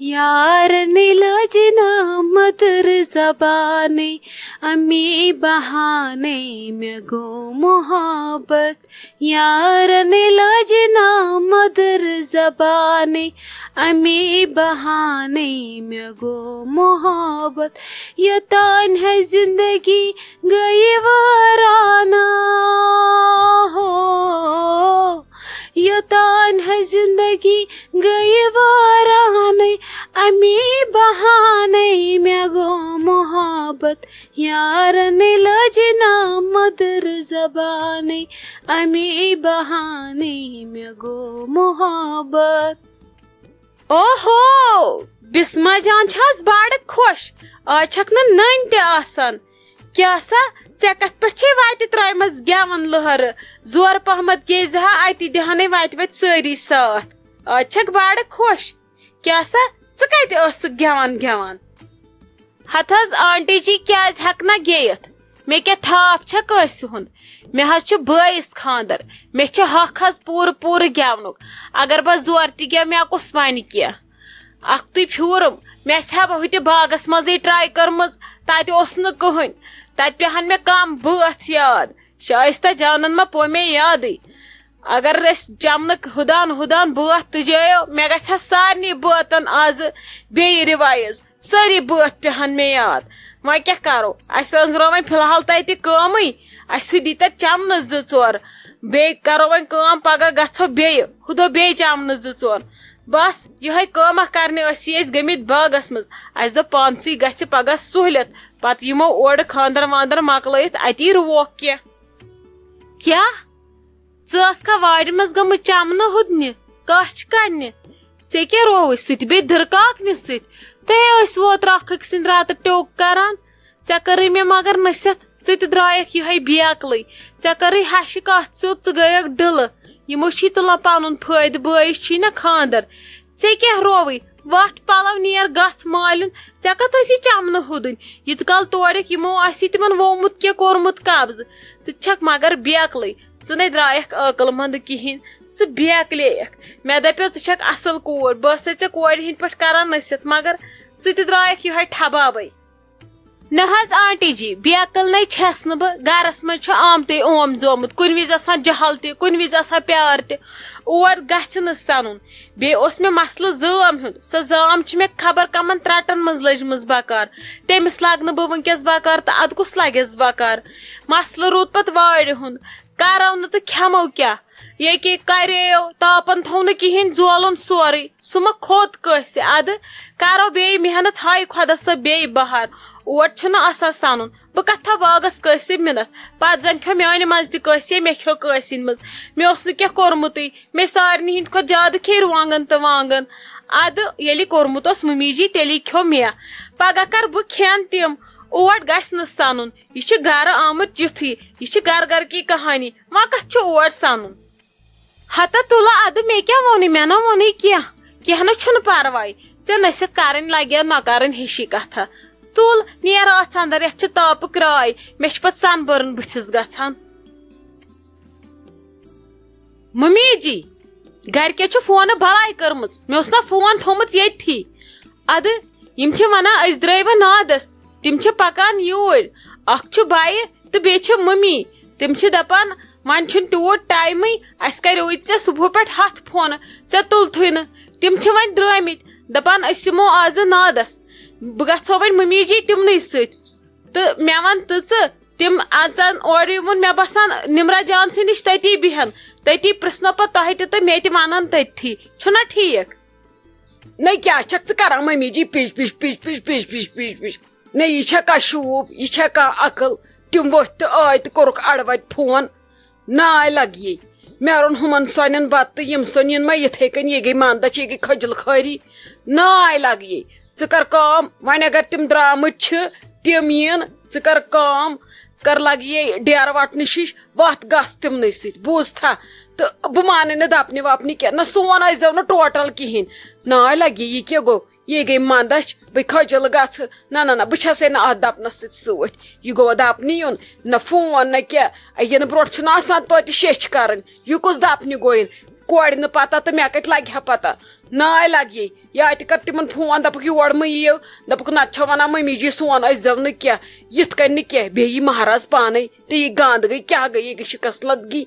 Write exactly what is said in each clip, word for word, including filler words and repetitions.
یارنٕے لٲج نہٕ مٔدٕر زبانٕے، اَمی بہانَے مےٚ گوٚو محبت۔ یارنٕے لٲج نہٕ مٔدٕر زبانٕے، اَمی بہانَے مےٚ گوٚو محبت۔ یوٚتانۍ ہے زندگی گٔیہِ وٲرانہٕ ہو، یوٚتانۍ ہے زندگی گٔیہِ وٲرانَے، اَمی بہانَے مےٚ گوٚو محبت۔ یارنٕے لٲج نہٕ مٔدٕر زبانٕے، اَمی بہانَے مےٚ گوٚو محبت۔ اوہو، بسمہ جان چھِ آز بڑٕ خۄش، آز چھکھ نہٕ نٔنۍ تہِ آسان۔ کیٛاہ سا، ژےٚ کتھ پٮ۪ٹھ چھے وتہِ ترٛٲیمٕژ گٮ۪وَن لٔہرٕ؟ زورٕ پہمتھ گیزِ ہا، اتی دِہانَے وتہِ وتہِ سٲری ساتھ۔ آز چھکھ بڑٕ خۄش۔ کیٛاہ سا، ژٕ کتہِ ٲسٕکھ گٮ۪وان گٮ۪وان؟ ہتہٕ حظ آنٹی جی، کیٛازِ ہٮ۪کہٕ نہ گیٚیِتھ؟ مےٚ کیٛاہ ٹھاپھ چھےٚ کٲنٛسہِ ہُنٛد؟ مےٚ حظ چھُ بٲیِس خانٛدر، مےٚ چھُ حق حظ پوٗرٕ پوٗرٕ گٮ۪ونُک۔ اگر بہٕ زورٕ تہِ گٮ۪وٕ، مےٚ کُس ونہِ کینٛہہ؟ اکھتُے پھیوٗرُم، مےٚ آسہِ ہا بہٕ ہُتہِ باغس منٛزٕے ٹراے کٔرمٕژ، تتہِ اوس نہٕ کٕہٕنۍ، تتہِ پیٚہن مےٚ کم بٲتھ یاد۔ شایستہ جانن ما پوٚو مےٚ یادٕے؟ اگر أسۍ چمنہٕ ہُدان ہُدان بٲتھ تُجیو، مےٚ گژھِ ہا سارنٕے بٲتن آزٕ بیٚیہِ ریوایز۔ سٲری بٲتھ پیٚہن مےٚ یاد۔ وۄنۍ کیٛاہ کرو؟ اَسہِ أنٛزرٲو وۄنۍ فی الحال تتہِ کٲمٕے۔ اَسہِ ہُدی تتہِ چمنہٕ زٕ ژور۔ بیٚیہِ کرو وۄنۍ کٲم، پگاہ گژھو بیٚیہِ، ہُدو بیٚیہِ چمنہٕ زٕ ژور۔ بس، یِہوٚے کٲمہ کرنہِ ٲسی أسۍ گٔمٕتۍ باغس منٛز۔ اَسہِ دوٚپ پانسٕے گژھِ پگاہ سہوٗلیت، پتہٕ یِمو اورٕ خانٛدر وانٛدر مۄکلٲیِتھ اَتی رُووکھ کینٛہہ۔ کیٛاہ؟ ژٕ ٲسکھا وارِ منٛز گٔمٕژ چمنہٕ ہُدنہِ؟ کَچھ کَڑنہِ؟ ژےٚ کیٛاہ رووُے؟ سُہ تہِ بیٚیہِ دٕرکاکنہِ سۭتۍ۔ تُہۍ ٲسۍ اوترٕ اکھ أکۍ سٕنٛدۍ راتہٕ ٹیوٚک کران۔ ژےٚ کٔرٕے مےٚ مگر نصیحت، ژٕ تہِ درٛایَکھ یِہوٚے بیکلٕے۔ ژےٚ کٔرٕے ہَشہِ کَتھ سیوٚد، ژٕ گٔیَکھ ڈٕلہٕ۔ یِمو چھی تُلان پَنُن فٲیدٕ، بٲیِس چھی نہ خانٛدر۔ ژےٚ کیٛاہ رووُے؟ وَٹھ پَلو نیر گژھ مالیُن۔ ژےٚ کَتھ ٲسی چَمنہٕ ہُدٕنۍ؟ ییٖتِس کال تورِکھ یِمو آسی تِمَن وومُت کینٛہہ، کوٚرمُت قبضہٕ۔ ژٕ تہِ چھَکھ مگر بیکلٕے۔ ژٕ نے درٛایَکھ عٲقٕل مَنٛد کِہیٖنۍ۔ ژٕ بیکلییَکھ۔ مےٚ دَپیو، ژٕ چھَکھ اَصٕل کوٗر، بہٕ ٲسَے ژےٚ کورِ ہِنٛدۍ پٲٹھۍ کَران نصیحت، مگر ژٕ تہِ درٛایَکھ یِہوٚے ٹھبابَے۔ نہ حظ آنٹی جی، بیکل نے چھَس نہٕ بہٕ۔ گرس منٛز چھُ آمتُے اوم زومُت، کُنہِ وِزِ آسان جہل تہِ، کُنہِ وِزِ آسان پیار تہِ۔ اور گژھِ نہٕ سَنُن۔ بیٚیہِ اوس مےٚ مسلہٕ زٲم ہُنٛد۔ سۄ زٲم چھِ مےٚ خبر کمن ترٛٹن منٛز لٔجمٕژ بکار۔ تٔمِس لاگہٕ نہٕ بہٕ وٕنکیٚس بکار تہٕ ادٕ کُس لگٮ۪س بکار؟ مسلہٕ روٗد پتہٕ وارِ ہُنٛد۔ کرو نہٕ تہٕ کھٮ۪مو کیٛاہ؟ ییٚکے کریو تاپن تھوو نہٕ کِہیٖنۍ، زولُن سورُے۔ سُہ ما کھوٚت کٲنٛسہِ؟ ادٕ کرو بیٚیہِ محنت، ہاے خۄدا صٲب بیٚیہِ بہار۔ اور چھُنہٕ آسان سَنُن۔ بہٕ کتھ تھاوٕ باغس کٲنٛسہِ مِنتھ؟ پتہٕ زن کھیوٚو میانہِ منٛز تہِ کٲنٛسہِ، مےٚ کھیوٚو کٲنٛسہِ ہِنٛدِ منٛز۔ مےٚ اوس نہٕ کینٛہہ کوٚرمُتٕے۔ مےٚ سارنٕے ہِنٛدِ کھۄتہٕ زیادٕ کھیٚیہِ رۄنٛگن تہٕ وانٛگن۔ ادٕ ییٚلہِ کوٚرمُت اوس مُمی جی، تیٚلی کھیوٚو مےٚ۔ پگاہ کر بہٕ کھٮ۪ن تِم۔ اوٹ گژھِ نہٕ سَنُن۔ یہِ چھُ گرٕ آمُت تیُتھُے۔ یہِ چھِ گرٕ گرٕ کی کہانی۔ وۄنۍ کتھ چھُ اور سَنُن؟ ہتا تُلہٕ ادٕ، مےٚ کیٛاہ ووٚنُے؟ مےٚ نہ ووٚنُے کینٛہہ۔ کینٛہہ نہ چھُنہٕ پرواے۔ ژےٚ نصیحت کرٕنۍ لگہِ نہ کرٕنۍ ہِشی کتھا۔ تُل، نیر اژھ اندر، یتھ چھِ تاپہٕ کرٛاے۔ مےٚ چھِ پتہٕ سن بٔرٕن بٕتھِس گژھان۔ ممی جی، گرِکیو چھِ فونہٕ بلاے کٔرمٕژ۔ مےٚ اوس نہ فون تھوٚمُت ییٚتھی۔ ادٕ یِم چھِ ونان أسۍ درٛاے وۄنۍ نادس۔ تِم چھِ پکان یوٗرۍ۔ اکھ چھُ بایہِ تہٕ بیٚیہِ چھِ ممی۔ تِم چھِ دپان، وۄنۍ چھُنہٕ تیوٗت ٹایمٕے، اسہِ کریووُے ژےٚ صبحہٕ پٮ۪ٹھ ہتھ فونہٕ، ژےٚ تُلتھٕے نہٕ۔ تِم چھِ وۄنۍ درٛٲمٕتۍ، دپان أسۍ یِمو آزٕ نادس۔ بہٕ گژھو وۄنۍ ممی جی تِمنٕے سۭتۍ۔ تہٕ مےٚ وَن تہٕ ژٕ، تِم اَژَن اورٕ یِمَن، مےٚ باسان، نِمرا جان سٕے نِش تٔتی بیٚہن، تٔتی پرٛژھنو پَتہٕ تۄہہِ تہِ تہٕ مےٚ تہِ وَنَن تٔتھی۔ چھُنہ ٹھیٖک؟ نہ کیٛاہ چھَکھ ژٕ کَران مٔمی جی پِش پِش پِش پِش پِش پِش پِش پِش؟ نہ یہِ چھا کانٛہہ شوٗب، یہِ چھا کانٛہہ عقل؟ تِم ؤتھۍ تہٕ آے تہٕ کوٚرُکھ اَڑٕ وَتہِ فون۔ ناے لگیے۔ مےٚ روٚن ہُمن سانٮ۪ن بتہٕ تہٕ یِم سۄن یِن ما یِتھے کٔنۍ، یہِ گٔے مندچھ، یہِ گٔے کھجل خٲری۔ ناے لگیے۔ ژٕ کر کٲم، وۄنۍ اگر تِم درامٕتۍ چھِ، تِم یِن، ژٕ کر کٲم، ژٕ کر لگیے ڈیرٕ وٹنہٕ شِش، وتھ گژھ تِمنٕے سۭتۍ، بوٗزتھا؟ تہٕ بہٕ مانہٕ نہٕ دپنہِ وپنہِ کینٛہہ، نہ سون ٲسۍ زیو نہٕ ٹوٹل کِہینۍ۔ ناے لگیے، یہِ کیٛاہ گوٚو؟ یے گٔے مندچھ، بہٕ کھجل گژھٕ۔ نہ، نہ، نہ، بہٕ چھسے نہٕ اتھ دپنس سۭتۍ سۭتۍ۔ یہِ گوٚوا دپنہِ یُن؟ نہ فون، نہ کینٛہہ۔ ینہٕ برونٛٹھ چھُنہٕ آسان توتہِ شیٚچھ کرٕنۍ۔ یہِ کُس دپنہِ گوٚو یِن؟ کورِ نہٕ پتہ تہٕ مےٚ کتہِ لگہِ ہا پتہ؟ ناے لگہِ۔ یا تہِ کر تِمن فون، دپکھ یور مہ یِیِو، دپکھ نتہٕ چھو ونان ممی جی سون ٲسۍ زیو نہٕ کینٛہہ، یِتھ کٔنۍ نہٕ کینٛہہ، بیٚیہِ یی مہراز پانے تہٕ یہِ گانٛد گٔے، کیٛاہ گٔے، یہِ گٔے شکست لدگی۔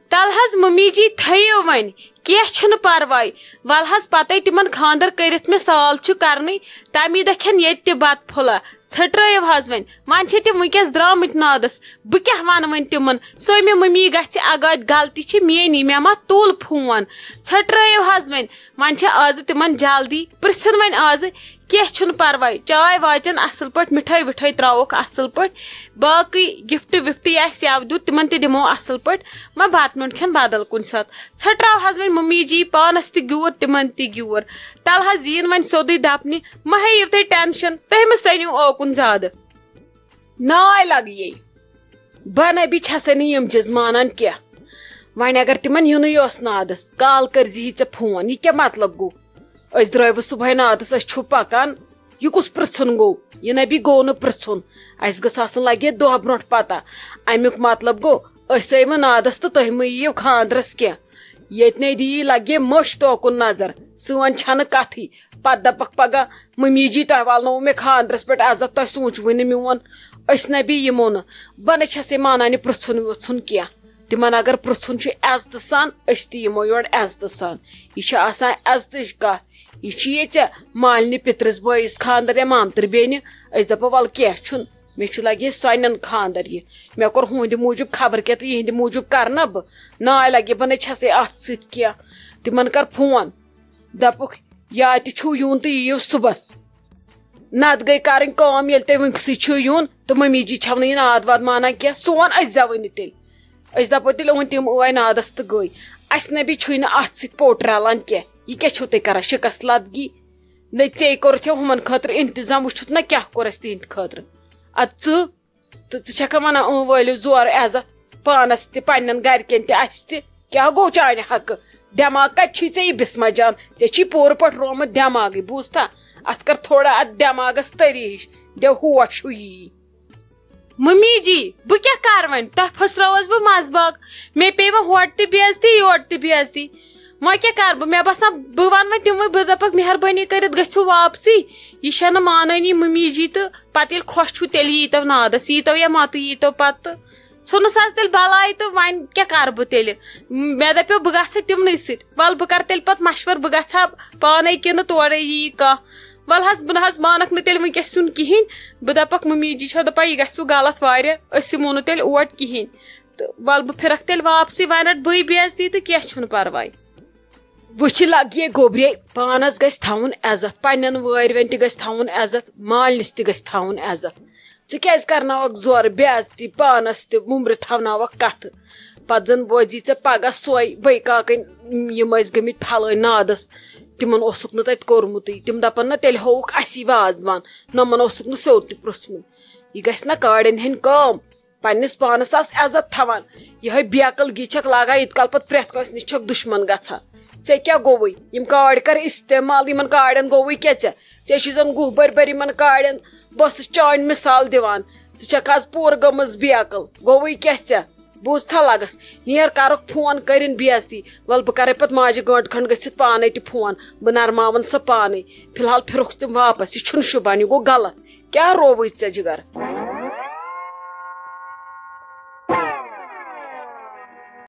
تل حظ ممی جی، تھٲیِو وۄنۍ، کینٛہہ چھُنہٕ پرواے۔ ول حظ، پتے تِمن خاندر کٔرِتھ مےٚ سال چھُ کرنُے، تمی دۄہ کھٮ۪ن ییٚتہِ تہِ بتہٕ پھوٚلہ۔ ژھٔٹرٲیِو حظ وۄنۍ، وۄنۍ چھِ تِم وٕنکیٚس درٛامٕتۍ نادس۔ بہٕ کیٛاہ ونہٕ وۄنۍ تِمن؟ سۄے مےٚ ممی گژھِ اگادِ غلطی چھِ میٛٲنی، مےٚ ما تُل فون؟ ژھٔٹرٲیِو حظ وۄنۍ، وۄنۍ چھِ آزٕ تِمن جلدی۔ پرٛژھِن وۄنۍ آزٕ، کینٛہہ چھُنہٕ پرواے، چاے واچن اصل پٲٹھۍ، مِٹھٲے وِٹھٲے ترٛاووکھ اصل پٲٹھۍ، باقٕے gift وفٹ یہِ آسہِ سیو دیُت تِمن تہِ دِمو اصل پٲٹھۍ، وۄنۍ بتہٕ میوٚنٛڈ کھٮ۪ن بدل کُنہِ ساتہٕ۔ ژھٔٹراو حظ وۄنۍ ممی جی پانس تہِ گیوٗر تِمن تہِ گیوٗر۔ تل حظ یِیِن وۄنۍ سیوٚدُے دپنہِ، مہ ہیٚیِو تُہۍ tension، تُہۍ مہ سٔنِو اوکُن زیادٕ۔ ناے لگیے، بہٕ نبی چھسے نہٕ یِم چیٖز مانان کینٛہہ۔ وۄنۍ اگر تِمن یِنُے اوس نادس، کال کٔرزِ ہی ژےٚ فون، یہِ کیٛاہ مطلب گوٚو؟ أسۍ درٛاے وۄنۍ صبحٲے نادس، أسۍ چھِو پکان، یہِ کُس پرژھُن گوٚو؟ یہِ نبی گوٚو نہٕ پرژھُن۔ اسہِ گٔژھ آسٕنۍ لگے دۄہ برونٛٹھ پتہ۔ امیُک مطلب گوٚو، أسۍ آے وۄنۍ نادس تہٕ تُہۍ مہ یِیِو خاندرس کینٛہہ۔ ییٚتہِ نے دِیی لگے مٔشۍ توکُن نظر، سٲنۍ چھنہٕ کتھٕے۔ پتہٕ دپکھ پگاہ، ممی جی، تۄہہِ والنووُ مےٚ خاندرس پٮ۪ٹھ عزت، تۄہہِ سوٗنچوُے نہٕ میون۔ أسۍ نبی یِمو نہٕ۔ بہٕ نہ چھسے مانان یہِ پرژھُن وژھُن کینٛہہ۔ تِمن اگر پرژھُن چھُ عزتہٕ سان، أسۍ تہِ یِمو یورٕ عزتہٕ سان۔ یہِ چھِ آسان عزتٕچ کتھ۔ یہِ چھُ یہِ ژےٚ مالنہِ پِترِس بٲیِس خاندر یا مامتٕر بیٚنہِ۔ أسۍ دپو، ول کینٛہہ چھُنہٕ، مےٚ چھُ لگہِ ہے سۄنٮ۪ن خاندر یہِ۔ مےٚ کوٚر ہُہنٛدِ موٗجوٗب خبر کیٛاہ تہٕ یِہنٛدِ موٗجوٗب کرٕ نہ بہٕ۔ ناے لگہِ، بہٕ نَے چھسے اتھ سۭتۍ کینٛہہ۔ تِمن کر فون، دپُکھ، یا تہِ چھُو یُن تہٕ یِیِو صُبحس۔ نتہٕ گٔے کرٕنۍ کٲم، ییٚلہِ تُہۍ وٕنکسٕے چھِو یُن تہٕ ممی جی چھَو نہٕ یہِ ناد واد مانان کینٛہہ، سون أسۍ زٮ۪وٕے نہٕ تیٚلہِ۔ أسۍ دپو تیٚلہِ، اُہُنٛد تِم ٲے نادس تہٕ گٔے۔ اسہِ نبی چھُے نہٕ اتھ سۭتۍ پوٚٹ رلان کینٛہہ۔ یہِ کیٛاہ چھِو تُہۍ کران شکست لدگی؟ نہ ژےٚ کوٚرُتھ ہُمن خٲطرٕ انتظام، وٕچھُتھ نہ کیٛاہ کوٚر اسہِ تِہنٛدِ خٲطرٕ۔ ادٕ ژٕ، تہٕ ژٕ چھکھا ونان، اۭں، وٲلِو زورٕ عزت پانس تہِ، پننٮ۪ن گرِکٮ۪ن تہِ، اسہِ تہِ؟ کیٛاہ گوٚو چانہِ حقہٕ؟ دٮ۪ماغ کتہِ چھُے ژےٚ یہِ بسمہ جان؟ ژےٚ چھی پوٗرٕ پٲٹھۍ رومُت دٮ۪ماغٕے، بوٗزتھا؟ اتھ کر تھوڑا اتھ دٮ۪ماغس تٔری ہِش، دِ ہوش ہُہ یی۔ ممی جی، بہٕ کیٛاہ کرٕ وۄنۍ؟ تۄہہِ پھٔسرٲوٕس بہٕ منٛزباگ۔ مےٚ پیٚیہِ وۄنۍ ہورٕ تہِ بے عزتی، یورٕ تہِ بے عزتی۔ وۄنۍ کیٛاہ کرٕ بہٕ؟ مےٚ باسان، بہٕ ونہٕ وۄنۍ تِموٕے، بہٕ دپکھ، مہربٲنی کٔرِتھ گٔژھِو واپسٕے۔ یہِ چھنہٕ مانٲنی ممی جی، تہٕ پتہٕ ییٚلہِ خۄش چھُو، تیٚلہِ ییٖتو نادس، ییٖتو یا متہٕ ییٖتو پتہٕ۔ ژھٕنُس حظ تیٚلہِ بلاے، تہٕ وۄنۍ کیٛاہ کرٕ بہٕ تیٚلہِ؟ مےٚ دپیو، بہٕ گژھٕ تِمنٕے سۭتۍ۔ ول، بہٕ کرٕ تیٚلہِ پتہٕ مشورٕ، بہٕ گژھٕ ہا پانے کِنہٕ تورے یی کانٛہہ۔ ول حظ، بہٕ نہ حظ مانکھ نہٕ تیٚلہِ وٕنکیٚس یُن کِہینۍ۔ بہٕ دپکھ، ممی جی چھو دپان، یہِ گژھِوٕ غلط واریاہ، أسۍ یِمو نہٕ تیٚلہِ اور کِہینۍ۔ تہٕ ول، بہٕ پھرکھ تیٚلہِ واپسٕے، وۄنۍ رٹہٕ بٕے بے عزتی تہٕ کینٛہہ چھُنہٕ پرواے۔ وٕچھِ لگیے گوٚبرے، پانس گژھِ تھاوُن عزت، پننٮ۪ن وٲرۍوٮ۪ن تہِ گژھِ تھاوُن عزت، مالنِس تہِ گژھِ تھاوُن عزت۔ ژٕ کیٛازِ کرناوکھ زورٕ بے عزتی، پانس تہِ وُمبرِ تھاوناوکھ کتھٕ؟ پتہٕ زن بوزی ژےٚ پگاہ سۄے بٔے کاکٕنۍ، یِم ٲسۍ گٔمٕتۍ پھلٲنۍ نادس، تِمن اوسُکھ نہٕ تتہِ کوٚرمُتٕے۔ تِم دپن نہ، تیٚلہِ ہووُکھ اسی وازوان، نۄمن اوسُکھ نہٕ سیوٚد تہِ پرژھمُت۔ یہِ گژھِ نہ کاڑٮ۪ن ہٕنٛدۍ کٲم۔ پننِس پانس آس عزت تھاوان۔ یِہے بیقل گی چھکھ لاگان، ییٖت کال پتہٕ پرٛٮ۪تھ کٲنٛسہِ نِش چھکھ دُشمن گژھان۔ ژےٚ کیٛاہ گوٚوُے؟ یِم کاڑۍ کر استعمال، یِمن کاڑٮ۪ن گوٚوُے کیٛاہ ژےٚ؟ ژےٚ چھُے زن گُہہ بٔرۍ بٔرۍ یِمن کاڑٮ۪ن۔ بہٕ ٲسٕس چانۍ مثال دِوان۔ ژٕ چھکھ آز پوٗرٕ گٔمٕژ بیقل۔ گوٚوُے کیٛاہ ژےٚ؟ بوٗزتھا لگس، نیر کرکھ فون، کٔرِن بے عزتی۔ ول، بہٕ کرے پتہٕ ماجہِ گٲنٹہٕ کھنڈ گٔژھِتھ پانے تہِ فون۔ بہٕ نرماون سۄ پانے۔ فی الحال پھرُکھ تِم واپس۔ یہِ چھُنہٕ شوٗبان، یہِ گوٚو غلط۔ کیٛاہ رووُے ژےٚ، جگر؟